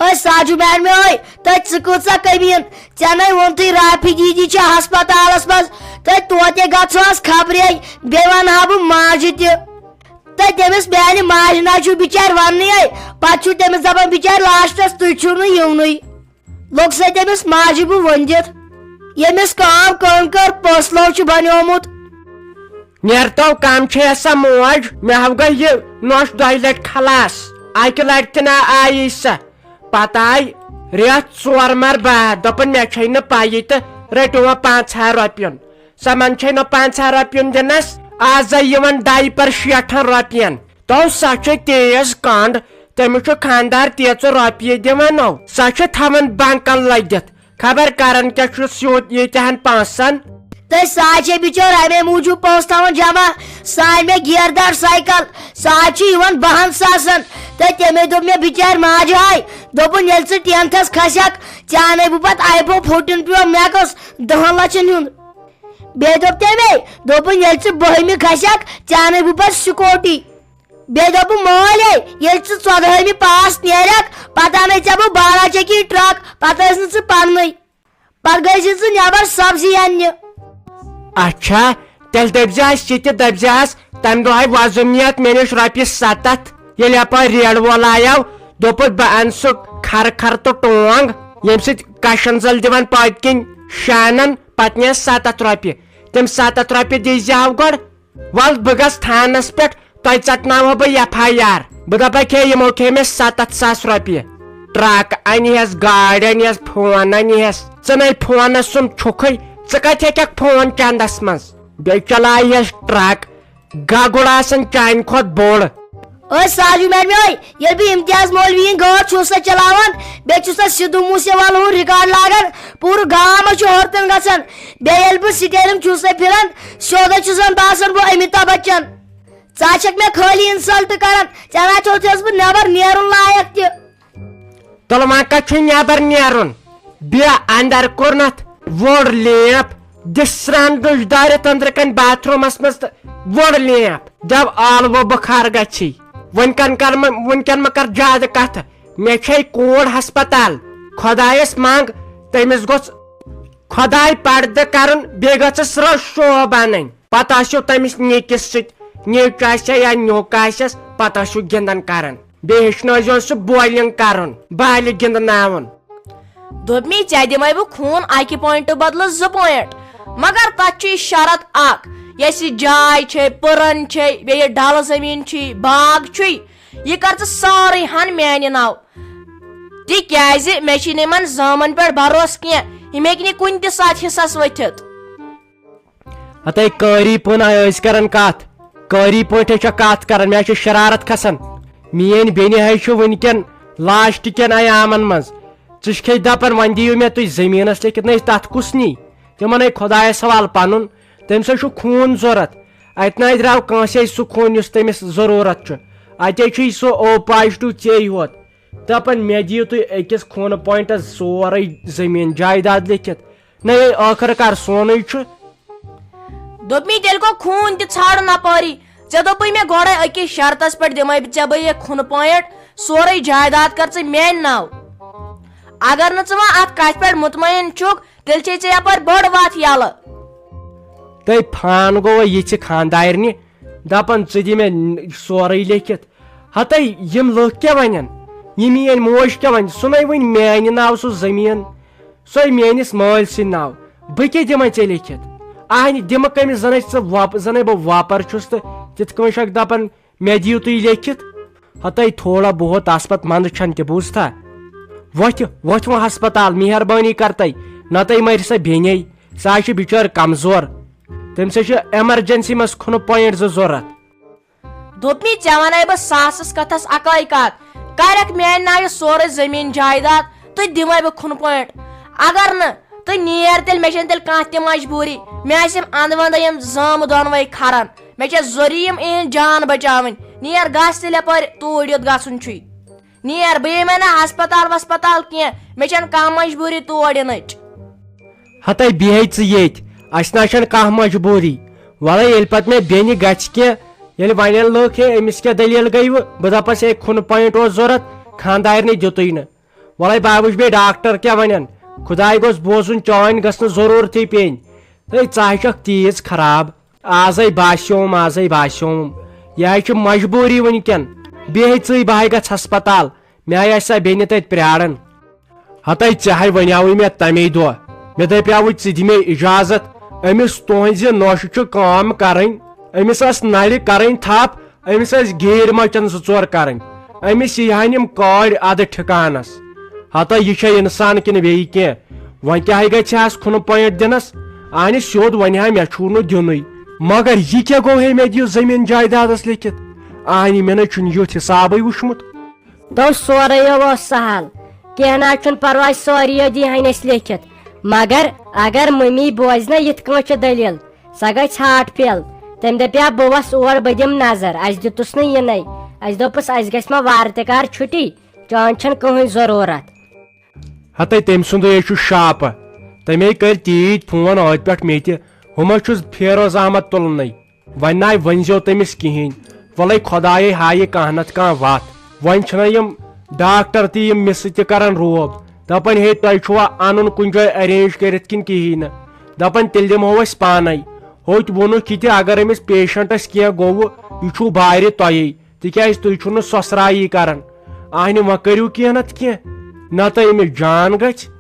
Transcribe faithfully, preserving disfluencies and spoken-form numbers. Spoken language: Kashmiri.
أے ساجو میڈمہِ، أے تۄہہِ ژٕ کۭژاہ کٔمیٖن؟ ژےٚ نے ووٚنتھٕے رافی دیدی چھےٚ ہسپتالس منٛز، تۄہہِ توتہِ گژھوس خبرے، بیٚیہِ ونہٕ ہا بہٕ ماجہِ تہِ۔ تہٕ تٔمِس میانہِ ماجہِ نہ چھُ بِچارِ وننٕے، پتہٕ چھُ تٔمِس دپان بِچارِ لاسٹس تُہۍ چھِو نہٕ یِونٕے۔ لوٚگ سا تٔمِس ماجہِ بہٕ ؤنِتھ، ییٚمِس کٲم کٲم کٔر پٔژھ لو چھُ بنیومُت۔ نیرتو کم چھے سا موج، مےٚ ہاو گٔے یہِ نۄش دۄیہِ لٹہِ خلاص، اکہِ لٹہِ تہِ نہ آیی سۄ۔ پتہٕ آے رٮ۪تھ ژور مر بعد، دوٚپُن مےٚ چھے نہٕ پَیی تہٕ رٔٹِو وۄنۍ پانٛژھ ہَتھ رۄپیُن۔ سۄ من چھے نہٕ پانٛژھ ہَتھ رۄپیُن دِنس، آز آے یِوان ڈایپر شیٹھن رۄپین۔ تو سۄ چھے تیز کنڈ، تٔمِس چھُ خانٛدار تیژٕ رۄپیہِ دِوان نو۔ سۄ چھِ تھاوان بنکن لٔدِتھ، خبر کران کیٛاہ چھُس یوٗت ییٖتیٛاہن پونٛسن۔ تہٕ سۄ چھے بِچٲر امے موٗجوٗب پونٛسہٕ تھاوان جمع، سۄ آے مےٚ گیر دار سایکل، سۄ چھِ یِوان بہن ساسن۔ تہٕ تٔمۍ دوٚپ مےٚ بِچارِ ماجہِ ہاے، دوٚپُن ییٚلہِ ژٕ ٹینتھس کھسکھ، ژےٚ انے بہٕ پتہٕ I phone fourteen pro Max دہن لچھن ہُنٛد۔ بیٚیہِ دوٚپ تٔمۍ، دوٚپُن، "ییٚلہِ ژٕ بٔہمہِ کھسکھ، ژےٚ اَنَے بہٕ پَتہٕ سکوٗٹی۔" بیٚیہِ دوٚپُن، "مٲلۍ ہے، ییٚلہِ ژٕ ژۄدہٲیمہِ پاس نیرکھ، پَتہٕ اَنَے ژےٚ بہٕ بارہ چکی ٹرٛک۔" پَتہٕ ٲسۍ نہٕ ژٕ پَرنٕے۔ پَتہٕ گٔے زِ ژٕ نٮ۪بر سبزی اَننہِ۔ اچھا، تیٚلہِ دٔپۍ زِ اَسہِ یہِ تہِ دٔپۍ زِ اَس، تَمہِ دۄہ آیہِ وۄزُم نیتھ مےٚ نِش رۄپیہِ ستتھ۔ ییٚلہِ یَپٲرۍ ریڈٕ وول آیو، دوٚپُکھ، "بہٕ اَنہٕ سُہ کھرٕ کھرٕ تہٕ ٹونٛگ، ییٚمہِ سۭتۍ کَشَن زَل دِوان پٔتۍ کِنۍ شانَن۔" پتہٕ نِیَس ستتھ رۄپیہِ۔ تِم ستتھ رۄپیہِ دیٖزِ ہاو گۄڈٕ۔ وَل، بہٕ گژھٕ تھانس پٮ۪ٹھ، تۄہہِ ژٹناوہو بہٕ ایف آی آر۔ بہٕ دَپَکھ ہے، یِمو کھے مےٚ ستتھ ساس رۄپیہِ۔ ٹرٛک اَنہِ ہٮ۪س، گاڑِ اَنہِ ہٮ۪س، فون اَنہِ ہٮ۪س۔ ژٕ نے فونَس سُم چھُکھٕے، ژٕ کَتہِ ہیٚکَکھ فون چندَس منٛز؟ بیٚیہِ چلاوِ ہٮ۪س ٹرٛک، گگُر آسان چانہِ کھۄتہٕ بوٚڑ۔ اوے ساجو میڈمہِ، اوے، ییٚلہِ بہٕ امتیاز مولوی یِن گٲڑۍ چھُس سا چلاوان، بیٚیہِ چھُس سا سِدھو موسے والہٕ ہُنٛد ریکارڈ لاگان، پوٗرٕ گام چھُ ہورتن گژھان۔ بیٚیہِ ییٚلہِ بہٕ سٹیرنگ چھُس سا پھِران، سیوٚدے چھُسن باسان بہٕ امیتابھ بچن۔ ژٕ ہا چھکھ مےٚ خٲلی انسلٹ کران، ژےٚ نہ تھوٚوتھس بہٕ نٮ۪بر نیرُن لایق تہِ۔ تلہٕ وۄنۍ کتھ چھُے نٮ۪بر نیرُن؟ بیٚیہِ اندر کوٚرنتھ ووٚڑ لیمپ، دِس سرٛان دُج دٲرِتھ أنٛدرٕ کنۍ باتھ روٗمس منٛز تہٕ ووٚڑ لیمپ۔ دٮ۪و ٲلوٕ بُخار گژھی۔ وٕنکٮ۪ن کر مہٕ، وٕنکٮ۪ن مہ کر زیادٕ کتھٕ۔ مےٚ چھے کوٗر ہسپتال۔ خۄدایس منٛگ، تٔمِس گوٚژھ خۄداے پردٕ کرُن، بیٚیہِ گٔژھٕس رٕژ شوب انٕنۍ۔ پتہٕ آسیو تٔمِس نیٚکِس سۭتۍ، نیٚچ آسہِ یا نیُک آسٮ۪س، پتہٕ ٲسِو گِنٛدان کران۔ بیٚیہِ ہیٚچھنٲوزِہون سُہ bowling کرُن، بالہِ گِنٛدناوُن۔ دوٚپمی، ژےٚ دِمے بہٕ خوٗن اکہِ پوینٹہٕ بدلہٕ زٕ پوینٹ، مگر تتھ چھُے شرط اکھ، یۄس یہِ جاے چھے، پٕرن چھے، بیٚیہِ یہِ ڈلہٕ زٔمیٖن چھُے، باغ چھُے، یہِ کر ژٕ سٲرٕے ہن میانہِ ناو، تِکیازِ مےٚ چھُے نہٕ یِمن زٲمن پٮ۪ٹھ بھروسہٕ کینٛہہ، یِم ہیٚکہِ نہٕ کُنہِ تہِ ساتہٕ حصس ؤتھِتھ۔ ہتے قٲری پٲٹھۍ ٲسۍ کران کتھ، قٲری پٲٹھۍ چھےٚ کتھ کران، مےٚ چھِ شرارت کھسان۔ میٲنۍ بیٚنہِ ہے چھِ وٕنکٮ۪ن لاسٹ کٮ۪ن ایامن منٛز۔ ژٕ چھکھے دپان وۄنۍ دِیِو مےٚ تُہۍ زٔمیٖنس لیکھِتھ، نہ تتھ کُس نی؟ تِمن ہے خۄدایس حوالہٕ پنُن، تٔمۍ سٕے چھُ خوٗن ضروٗرت۔ اتہِ نہ درٛاو کٲنٛسے سُہ خوٗن یُس تٔمِس ضروٗرت چھُ۔ اتے چھُے سُہ او پازٹو ژے یوت۔ دپان مےٚ دِیِو تُہۍ أکِس خوٗنہٕ پوینٹس سورُے زٔمیٖن جایداد لیکھِتھ۔ نہ، یے ٲخٕر کار سونُے چھُ۔ دوٚپمی، تیٚلہِ گوٚو خوٗن تہِ ژھانڈُن اپٲری۔ ژےٚ دوٚپُے مےٚ گۄڈے، أکِس شرطس پٮ۪ٹھ دِمے بہٕ ژےٚ بہٕ یہِ کھُنہٕ پوینٹ، سورُے جایداد کر ژٕ میانہِ ناو۔ اگر نہٕ ژٕ وۄنۍ اتھ کتھِ پٮ۪ٹھ مطمعین چھُکھ، تیٚلہِ چھے ژےٚ یپٲرۍ بٔڑ وتھ یلہٕ۔ تہٕ فان گوٚو یہِ چھِ خاندارنہِ دپان، ژٕ دِ مےٚ سورُے لیکھِتھ۔ ہتے یِم لُکھ کیٛاہ ونن؟ یہِ میٲنۍ موج کیٛاہ ونہِ؟ سُہ نے وٕنہِ میانہِ ناو سُہ زٔمیٖن، سۄے میٲنِس مٲلۍ سٕنٛدِ ناو۔ بہٕ کیٛاہ دِمے ژےٚ لیکھِتھ؟ اہنہِ دِمہٕ کٔمِس؟ زنے ژٕ وۄپ-، زنے بہٕ وۄپر چھُس تہٕ تِتھ کٲنٛٹھۍ چھکھ دپان، مےٚ دِیِو تُہۍ لیکھِتھ۔ ہتے تھوڑا بہت آسہٕ پتہٕ منٛدٕ چھن تہِ، بوٗزتھا؟ وۄتھِ، وۄتھِ وۄنۍ ہسپتال، مہربٲنی کرتے، نتہٕ مرِ سۄ بیٚنے۔ سۄ ہا چھِ بِچٲر کمزور۔ تٔمِس ہا چھِ ایمرجنسی منٛز کھُنہٕ پوینٹ زٕ ضروٗرت۔ دوٚپمی، ژےٚ ونے بہٕ ساسس کتھس اکٲے کتھ، کرکھ میانہِ ناوِ سورُے زٔمیٖن جایداد تہٕ دِمے بہٕ کھُنہٕ پوینٹ۔ اگر نہٕ، تہٕ نیر تیٚلہِ، مےٚ چھنہٕ تیٚلہِ کانٛہہ تہِ مجبوٗری۔ مےٚ آسہِ یِم اندٕ ونٛدٕ یِم زامہٕ دۄنوے کھران۔ مےٚ چھےٚ ضروٗری یِم اِہِنٛز جان بچاوٕنۍ۔ نیر گژھ تیٚلہِ یپٲرۍ توٗرۍ یوٚت گژھُن چھُے۔ نیر، بہٕ یِمے نہٕ ہسپتال وسپتال کینٛہہ، مےٚ چھنہٕ کانٛہہ مجبوٗری تور یِنٕچ۔ ہتے بیٚہے ژٕ ییٚتۍ، اسہِ نہ چھنہٕ کانٛہہ مجبوٗری۔ ولے ییٚلہِ پتہٕ مےٚ بیٚنہِ گژھِ کینٛہہ، ییٚلہِ ونن لُکھ، ہے أمِس کیٛاہ دٔلیٖل گٔیوٕ، بہٕ دپس، ہے کھُنہٕ پوینٹ اوس ضروٗرت، خانٛدارنٕے دیُتُے نہٕ۔ وَلَے بہٕ وٕچھِ بیٚیہِ ڈاکٹر کیٛاہ وَنن۔ خۄداے گوٚژھ بوزُن، چٲنۍ گٔژھ نہٕ ضروٗرتھٕے پیٚنۍ۔ ہے، ژٕ ہَے چھَکھ تیٖژ خراب۔ آزَے باسیوم، آزَے باسیوم۔ یہِ ہَے چھِ مجبوٗری وٕنکٮ۪ن۔ بیٚیہِ ژٕے، بہٕ ہَے گژھٕ ہسپتال۔ مےٚ ہَے آسہِ سا بیٚنہِ تَتہِ پرٛاران۔ ہَتَے ژےٚ ہَے وَنیٛاوُے مےٚ تَمے دۄہ۔ مےٚ دَپیٛاوُے ژٕ دِ مےٚ اِجازت۔ أمِس تُہٕنٛزِ نۄشہِ چھُ کٲم کَرٕنۍ۔ أمِس ٲس نَلہِ کَرٕنۍ تھَپھ۔ أمِس ٲسۍ گیٖرۍ مَچَن زٕ ژور کَرٕنۍ۔ أمِس یی ہَن یِم کٲرۍ اَدٕ ٹھِکانَس۔ ہَتَے یہِ چھا اِنسان کِنہٕ بیٚیہِ کینٛہہ؟ وۄنۍ کیٛاہ گژھِ ہَس کھُنہٕ پٲنٛٹھۍ دِنَس؟ اَہنہِ سیوٚد وَنہِ ہا مےٚ چھُو نہٕ دیُنُے۔ مگر یہِ کیٛاہ گوٚو ہے، مےٚ دِیِو زٔمیٖن جایدادَس لیکھِتھ؟ اَہنہِ مےٚ نَے چھُنہٕ یُتھ حِسابٕے وٕچھمُت۔ دوٚپ، سورُے اوس سہل، کینٛہہ نہ چھُنہٕ پرواے، سورُے یہِ دی ہن أسۍ لیکھِتھ۔ مگر اگر مٔمی بوزِ نہ یِتھ کٲٹھۍ چھِ دٔلیٖل، سۄ گژھِ ہارٹ فیل۔ تٔمۍ دَپیٛا، بہٕ وَسہٕ اور، بہٕ دِمہٕ نظر، اَسہِ دیُتُس نہٕ یِنَے۔ اَسہِ دوٚپُس، اَسہِ گژھِ ما وارٕ تہِ کار چھُٹی، چٲنۍ چھَنہٕ کٕہٕنۍ ضروٗرت۔ ہَتَے تٔمۍ سُنٛدُے ہے چھُ شاپہٕ، تٔمۍ ہے کٔرۍ تیٖتۍ فون ٲدۍ پٮ۪ٹھ مےٚ تہِ، ہُہ ما چھُس فیروز احمد تُلنَے۔ وۄنۍ ناے ؤنۍ زیو تٔمِس کِہیٖنۍ۔ وَلَے خۄدایے ہایہِ کانٛہہ نَتہٕ کانٛہہ وَتھ۔ وۄنۍ چھِنہ یِم ڈاکٹر تہِ یِم مِسہٕ تہِ کَران روب۔ دَپان، ہے، تۄہہِ چھُوا اَنُن کُنہِ جایہِ arrange کٔرِتھ کِنہٕ کِہیٖنۍ نہٕ؟ دَپان، تیٚلہِ دِمہو أسۍ پانَے۔ ہوٚتۍ ووٚنُکھ یہِ تہِ، اگر أمِس پیشنٹَس کینٛہہ گوٚوُ، یہِ چھُو بارِ تۄہے، تِکیٛازِ تُہۍ چھُو نہٕ سۄسرایی کَران۔ اَہنہِ وۄنۍ کٔرِو کینٛہہ نَتہٕ کینٛہہ، نَتہٕ أمِس جان گژھِ۔